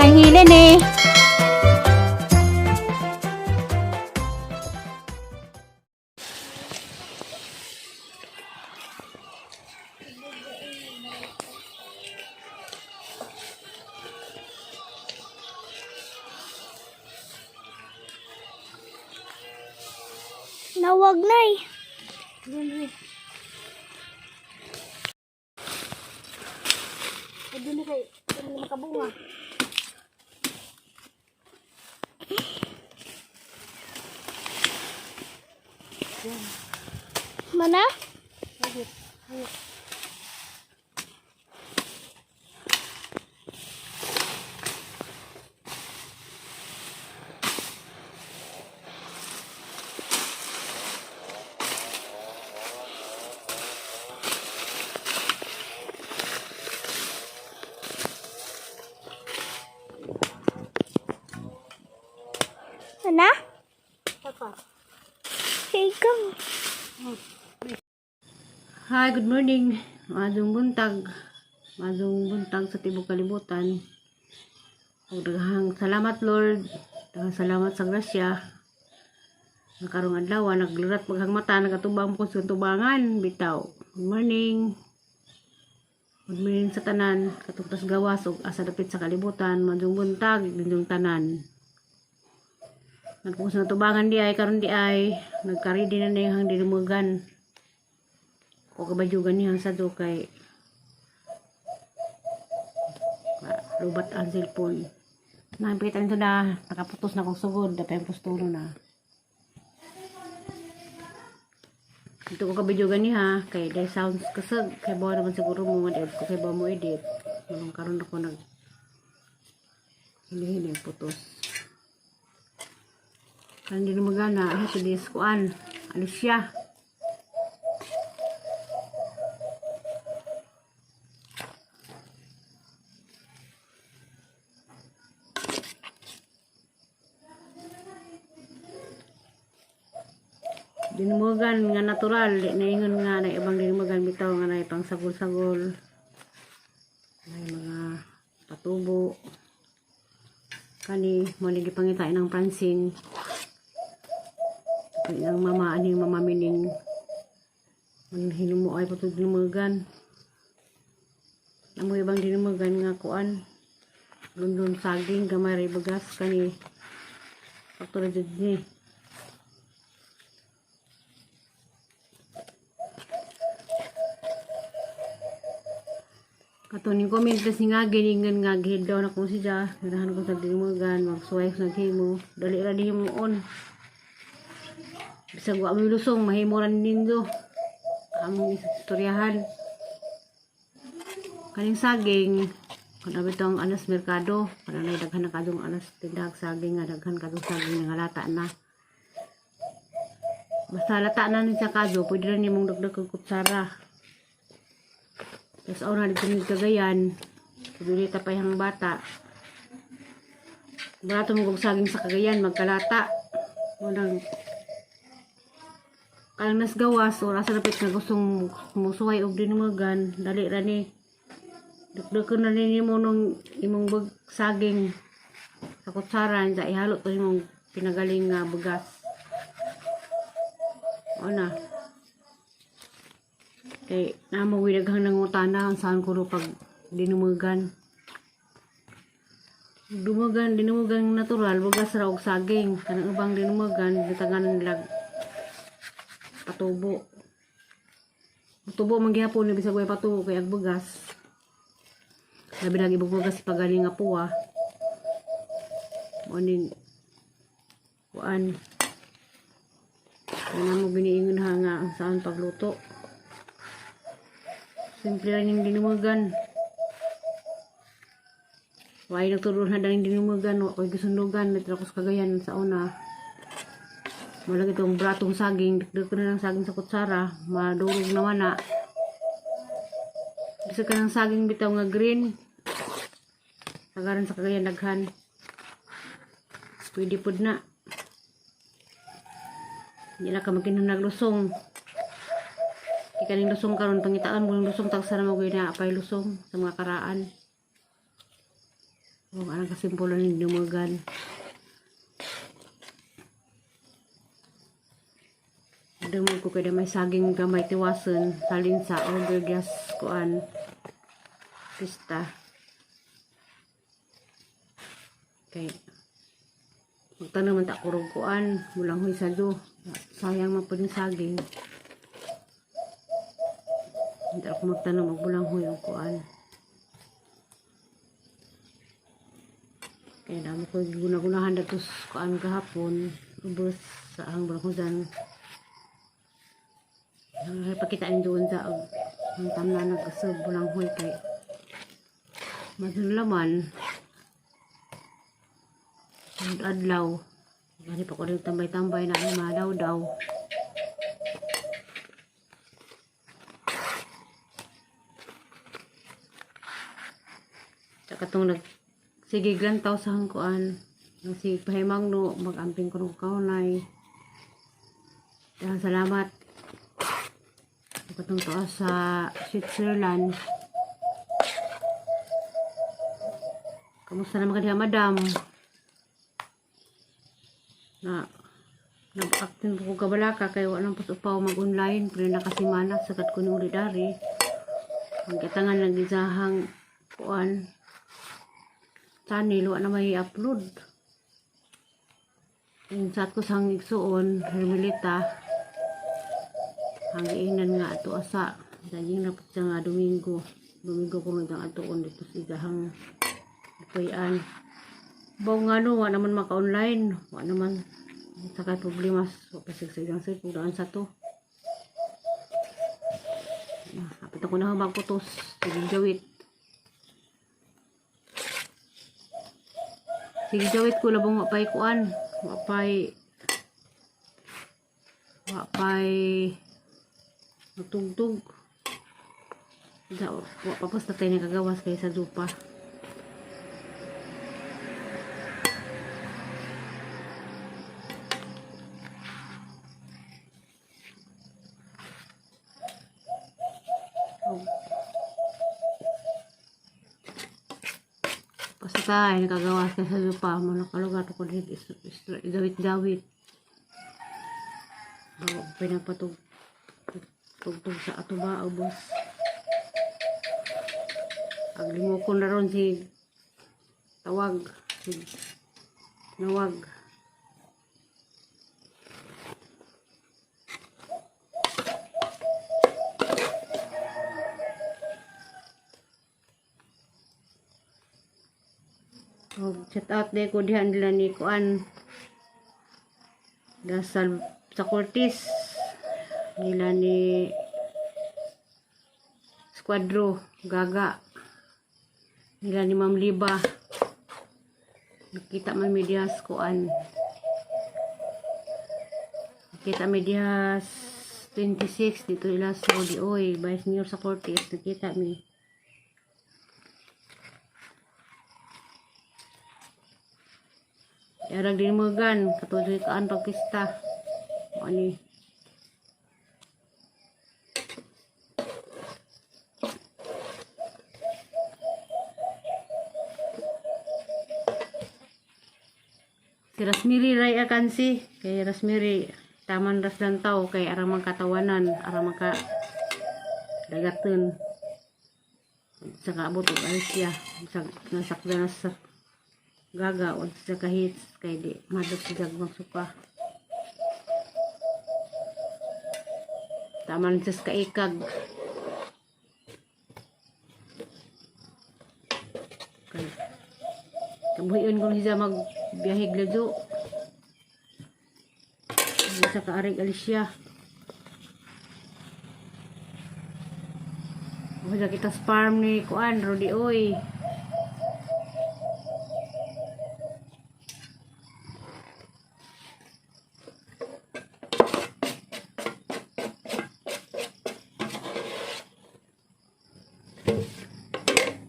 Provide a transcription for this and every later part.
Ang hilin eh. Nawag na eh. Pwede na kay pwede na makabunga. Mana? Hayop. Hayop. Mana? Papa. Hey, kang. Hi, good morning. Maadong buntag. Maadong buntag sa tibok kalibutan. Ug daghang salamat, Lord. Daghang salamat sa grasya. Nakarong adlaw naglurat maghang mata, nagatubang ko sa tubangan bitaw. Good morning. Good morning sa tanan katong gawas ug asa dapit sa kalibutan. Maadong buntag ninyong tanan. Nagpungos na tubangan di ay karon di ay nagkaridi na na yung dinumugan o kabadyugan niya sa do kay lubat ang cellphone. Nakipita nito na nakaputos na kong sugod dapat ang postulo na. Dito ko kabadyugan niya kay dahil sounds kasag kay bawa naman siguro mo nga ko kay bawa mo edit. Manong karon ako nag hili-hili ang putos. Karon di na magana, ano sa diskuan. Alis siya. Dinumugan nga natural, di naingon nga na ibang dinumugan bitaw nga na pang sagol-sagol. May mga patubo. Kani mo ni gipangitain ng pransing. Ang mama aning mama mining. Man hinumo ay patud dinumugan. Amoy ibang dinumugan nga kuan. Lundon saging gamay ra bagas kani. Faktor jud ni. Kato ni comment kasi nga giningan nga gihid daw na ko siya. Ganahan ko sa dinumugan, magsuway ko sa naghimo. Dali ra di mo on. Bisag wa mo'y lusong, mahimo ra nindo. Among istoryahan. Kaning saging, kung abi tong anas merkado, kanang nay daghan na kadong anas tindahag saging nga daghan kadong saging nga lata na. Basta lata na ni sa kado, pwede ra nimong dagdag og kutsara. Tapos aw na dito ni Cagayan. Pabili ta pa yung bata. Barato mo kog saging sa Cagayan, magkalata. Munang kanang nas gawas or asa dapit nga gustong musuway og dinumugan, dali ra ni. Dukdukon na ni nimo nung imong bag saging sa kutsara, sa ihalo to imong pinagaling nga bugas. O na. Kay namo daghang nangutana ang saan ko ro pag dinumugan. Dumugan, dinumugan natural, bugas ra og saging. Kanang ubang dinumugan, gitangan nila patubo. Tubo man gihapon ni bisag way patubo kay ag bugas. Labi na ibog bugas pagaling nga puwa. Mo ning kuan. Kaya namo giniingon ha nga ang saan pagluto. Simple lang yung dinumugan. Why nagturo na dahil dinumugan, wa ko'y gisundugan, dito ako sa Cagayan sa una. Malaki itong bratong saging, dagdag ko na lang saging sa kutsara, madurog naman na. Bisa ka ng saging bitaw nga green. Sagaran sa Cagayan daghan. Pwede pod na. Hindi na ka magkinahanglan lusong. Di kaning lusong karon pangitaan mo ng lusong tagsa na mo na apay lusong sa mga karaan. Kung anong kasimpulan ng dumugan. Dumog ko kaya may saging gamay tiwason salin sa order gas kuan pista. Kay magtanong man ta kurog kuan mulang huy sa do. Sayang man pud yung saging. Hindi ako magtanong magbulang huy og kuan. Kaya damo ko guna-gunahan datos kuan gahapon ubos sa ang bulanghusan. Pakitaan doon sa ang tamna nag-serve bulanghoy kay madunlaman ang adlaw. Gani pa ko rin tambay-tambay na ang mga daw-daw. Tsaka itong nag sige glantaw sa hangkuan. Nang sige pahimangno, mag-amping ko ng kaunay. Dahil salamat. Katong tuwa sa Switzerland. Kamusta naman ka diha, madam? Na nag-acting po ko kabalaka kay wa nang pasupaw mag-online pero nakasimana sakat ko ni uli dari. Ang katangan lang gisahang kuan channel wa na may upload. Yung chat ko sa igsuon, Hermelita. Ang giingnan nga ato asa. Daging na siya nga Domingo. Domingo ko man atuon dito sa igahang puyan. Baw nga no, wa naman maka-online. Wa naman saka problema sa pasig sa cellphone daan sa to. Kapit ako na magputos. Sige jawit. Sige jawit ko labong wa pay kuan. Wa pay matugtog. Da, wa pa basta tayo nagagawas kay sa dupa. Basta tayo nagagawas kay sa dupa. Mga ko din dawit-dawit. Bawa pinapatug tugtog sa ato ba ubos. Aglimukon na ron si tawag si nawag. Og shout out day ko diha nila ni kuan dasal sa Cortez nila ni Squadro Gaga nila ni Ma'am Liba. Nakita man mi diha sa kuan, nakita mi diha 26 dito ila sa Odioy Vice Mayor sa Cortez. Nakita mi Yarag din mo gan katuloy kaan pagpista ani. Si Rasmiri Ray Akansi kay Rasmiri taman ras lantaw kay arang katawanan arang mangka dagaton sa kaabot og Asia sa nasakda na sa gaga o sa kahits kay di madot si gagmang suka taman sa kaikag kay kabuhion kung siya magbiyahig ladyo sa kaarig Alicia. Wala kita sa farm ni Kuan, Rodi Oy.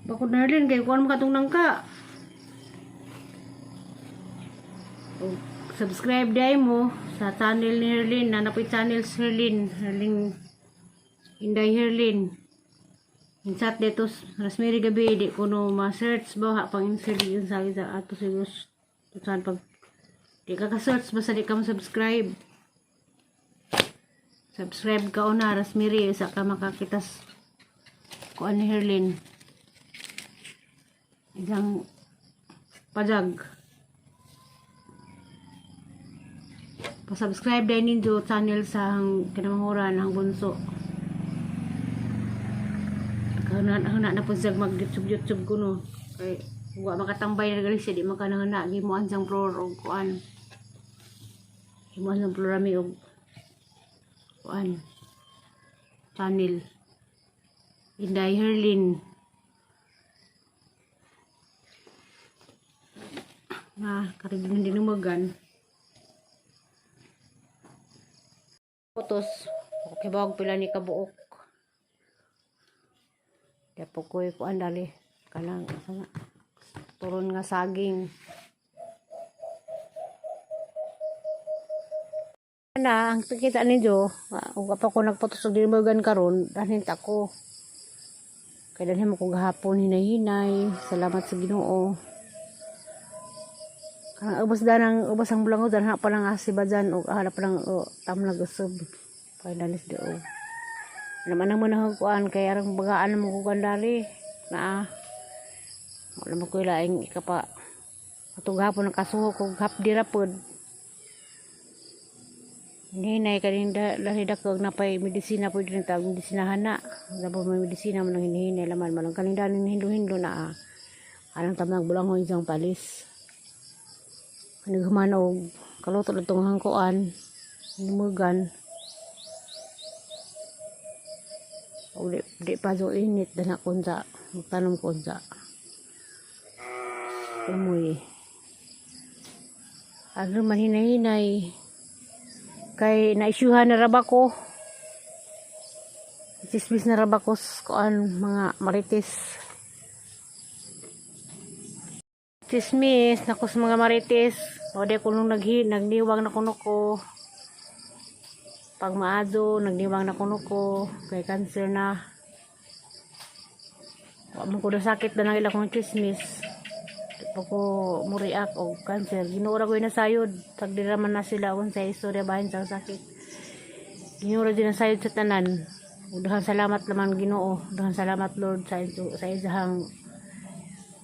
Bakod na rin, kay kuan mo katong nangka. O, subscribe dai mo sa channel ni Herlin. Nanapoy channel si Herlin. Herlin. Inday Herlin. Insat dito Rosemary gabi di ko no ma-search ba ha pang insert yun sa sa ato siguro saan pag di ka ka-search basta di ka mo-subscribe. Subscribe ka una Rosemary sa ka makakitas kuan ni Herlin. Isang pajag. Pa-subscribe din ninyo channel sa hang kinamahuran ang bunso. Huna huna na po siya mag YouTube YouTube ko no. Kay wa makatambay na gali siya di makanahuna gimuan sang floor og kuan. Gimuan sang floor ami og kuan channel. Inday Herlin. Na karibin dinumagan. Putos. Okay ba pila ni kabuok. Di po ko kuan dali kanang asa nga, turon nga saging. Na ang kita ninyo, ug pa ko nagputos og dinumagan karon, dalhin ta ko. Kay dalhin mo ko gahapon hinay-hinay. Salamat sa Ginoo. Kanang ubos danang ubos ang bulango dan ha pa lang asiba dyan og hala pa lang o tamlag usab. Kay dalis di o. Naman ang manahog kuan kay arang bagaan mo ko kandali naa. Wala mo ko laing ikapa. Ato gahapon nakasuhok og hapdi ra pod. Hinay kaning dali dakog napay medisina pod din tawag medisinahan na. Gabo may medisina man ang hinihinay laman man ang kaning daning hindo-hindo na ah. Anang tamang bulangoy isang palis. Naghuman og kaluto na tong hangkuan, lumugan. Og di pa do init dana kunsa, magtanom kunsa. Umoy. Ano man hinay-hinay. Kay naisyuhan na ra ba ko. Chismis na ra ba ko sa kuan mga marites. Chismis na ko sa mga marites. O di ko nung nagniwang na kuno ko. Pag maado, nagniwang na kuno ko. Kay cancer na. Wa man ko nasakit na nang ila kong chismis. Di pa ko muriak o cancer. Ginoo ra ko nasayod. Tagdira man na sila kung sa istorya bahin sa sakit. Ginoo ra din nasayod sa tanan. Ug daghang salamat laman Ginoo. Daghang salamat Lord sa isahang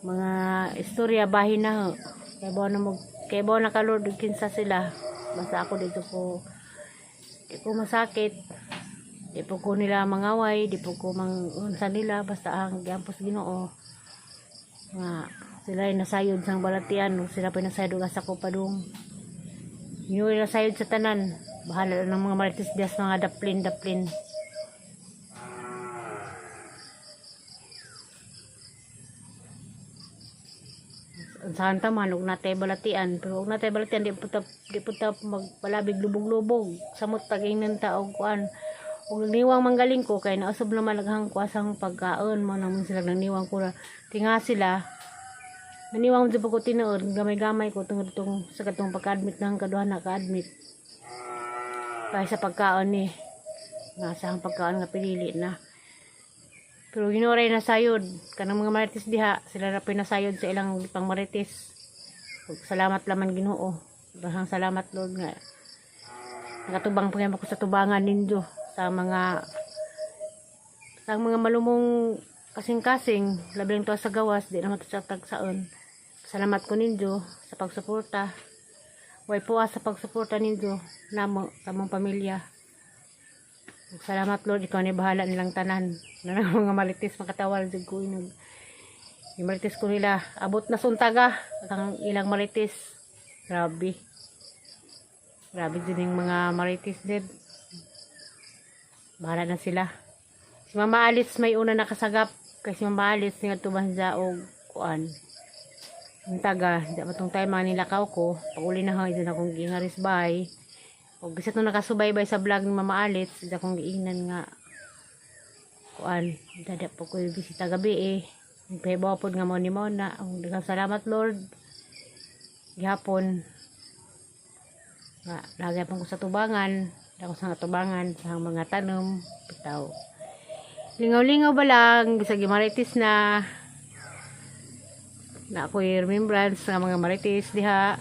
mga istorya bahin na ho. Kay bawo na mo kay bawo na ka Lord ug kinsa sila. Basta ako dito ko di ko masakit. Di po ko nila mangaway, di po ko mangunsa nila basta ang giampos Ginoo nga sila ay nasayod sang balatian ug sila pa nasayod ug asa ko padung. Ginoo ay nasayod sa tanan. Bahala na ng mga marites dias mga daplin daplin. Unsahan ta man og natay balatian, pero og natay balatian di po ta magpalabig lubog-lubog samot tagingnan ta og kuan og nagniwang manggaling ko kay nausab naman naghang kuasang pagkaon mo naman sila nagniwang ko ra tinga sila naniwang jud ko tinuod gamay-gamay ko tungod tong sa katong pagka-admit nang kaduha na ka-admit kay sa pagkaon ni nga sa ang pagkaon nga pinili na. Pero ginuray na sayod kanang mga marites diha sila ra pinasayod sa ilang pang marites. Ug salamat laman Ginoo. Daghang salamat Lord nga nakatubang pa ko sa tubangan ninyo sa mga malumong kasing-kasing labi lang to sa gawas di naman to sa tagsaon. Salamat ko ninyo sa pagsuporta. Way puas sa pagsuporta ninyo namo sa among pamilya. Ug salamat Lord, ikaw ni bahala nilang tanan. Na mga marites makatawal jud ko inog. Yung marites ko nila abot na suntaga ang ilang marites. Grabe. Grabe din yung mga marites din. Bahala na sila. Si Mama Alice may una nakasagap. Kasi si Mama Alice nga tuban siya og kuan. Ang taga, di ba tong time mga nilakaw ko. Pag uli na ho, dyan akong giingaris bahay. Og bisa itong nakasubaybay sa vlog ni Mama Alice, dyan akong giingnan nga kuan. Dada po ko yung bisita gabi eh. Nagpahibaw po nga mo ni Mona. Ang daghang salamat Lord. Gihapon. Nga, lagi pong ko sa tubangan. Ako sa tubangan sa mga tanom. Bitaw. Lingaw-lingaw ba lang, bisag marites na. Na ako'y remembrance nga mga marites diha.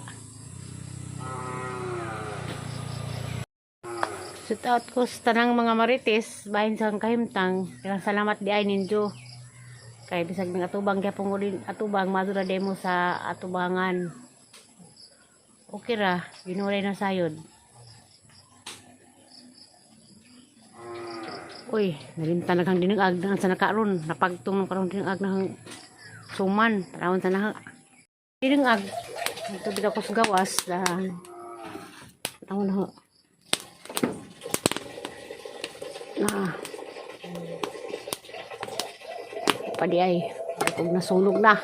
Shout out ko sa tanang mga marites, bahin sa kahimtang. Daghang salamat di ay ninyo. Kay bisag nang atubang gyapon ko din atubang madura demo sa atubangan. Okay ra, ginuray na sayod. Uy, nalimtan na kang dinagag na sa nakaron. Napagtong ng karon dinagag na kang suman. Tanawon sa na dinagag. Ito bitaw ko sa gawas. Tanawon na ho. Na. Padi ay. Kung nasunog na.